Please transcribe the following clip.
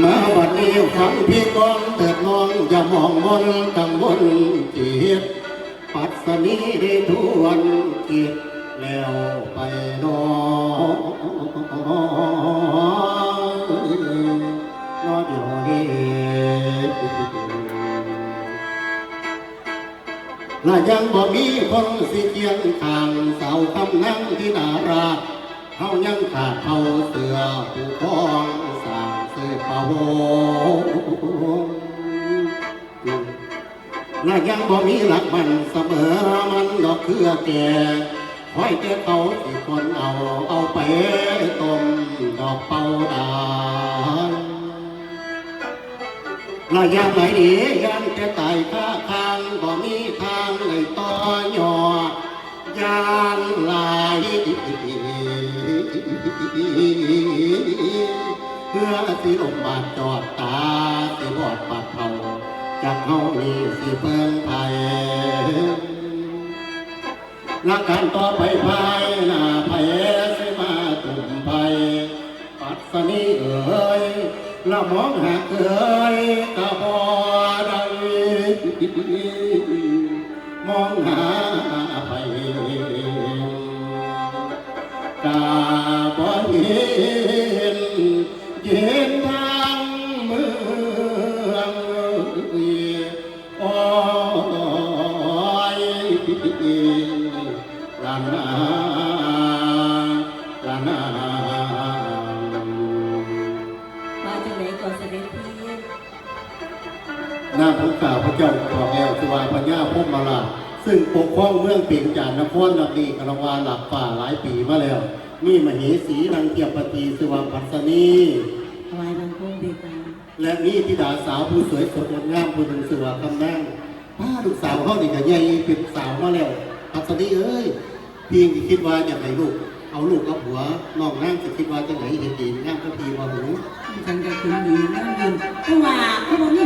ມາບັດນີ້ຟັງເພງກ່ອນເທີດນ້ອງ ຢ່າໝອງມົນກັງວົນຈິດ ປັດສະນີໄດ້ທວນຄິດແລ້ວໄປເນາະ ເນາະດຽວນີ້ ລະຍັງບໍ່ມີຄົນຊິຄຽງຂ້າງ ສາວຄຳນາງທິດາລາດ ເຮົາຍັງຂາດເຜົ່າເສືອຜູ້ຄອງ ສ້າງສືບພະວົງ ລະຍັງບໍ່ມີຫຼັກໝັ້ນສະເໝີ ມັນດອກເຄືອແກ່ ຄອຍແຕ່ເຂົາຊິຄົນເອົາ ເອົາໄປຕົ້ມດອກເປົ່າດາງ ລະຍາມໃດດີ ຢ້ານແຕ່ຕາຍຄາຄາງ ບໍ່ມີທາງໄດ້ຕໍ່ຍອດ ຢ້ານຫຼາຍ ເພື່ອຊິລົ້ມບາດຈອດຕາ ຊິບອດປາດເທົາ ຈັກເຮົານີ້ຊິເພິ່ງໃຜ ລະການຕໍ່ໄປພາຍໜ້າໃຜ ຊິມາຕຸ້ມໄພ ປັດສະນີເອີຍ ລະມອງຫາເອີຍກະບໍ່ໄດ້ ມອງຫາໃຜກະບໍ່ເຫັນ ເຫັນທາງເມືອງ ໂອ້ຍ ລານາ ລານາ ວ່າຈັ່ງໃດກໍສະເດັດພີ້? ນາມຂອງຂ້າພະເຈົ້າບອກແລ້ວ ຊື່ວ່າພະຍາພົມມະລາດ ຊຶ່ງປົກຄອງເມືອງເປັງຈານນະຄອນ ນັບນີ້ກໍນັບວ່າຫຼັບຟ້າຫຼາຍປີມາແລ້ວ ມີມະເຫສີນັ່ງທຽບປະຕິ ຊື່ວ່າປັດສະນີ ຖວາຍບັງຄົມເດຊະ. ແລະ ມີທິດາສາວຜູ້ສວຍສົດງົດງາມຜູ້ໜຶ່ງຊື່ວ່າຄຳນາງ ປ້າ ລູກສາວເຮົານີ້ກະໃຫຍ່ເປັນສາວມາແລ້ວ ປັດສະນີເອີຍ ພີ່ນີ້ຄິດວ່າຢາກໃຫ້ລູກເອົາລູກກັບຜົວ ນ້ອງນາງຊິຄິດວ່າຈັ່ງໃດ ເຮັດດີງາມກັບພີ່ບໍ່ຫື? ຈັ່ງໃດກໍດີງາມຢູ່ ແຕ່ວ່າຄືບໍ່ມີ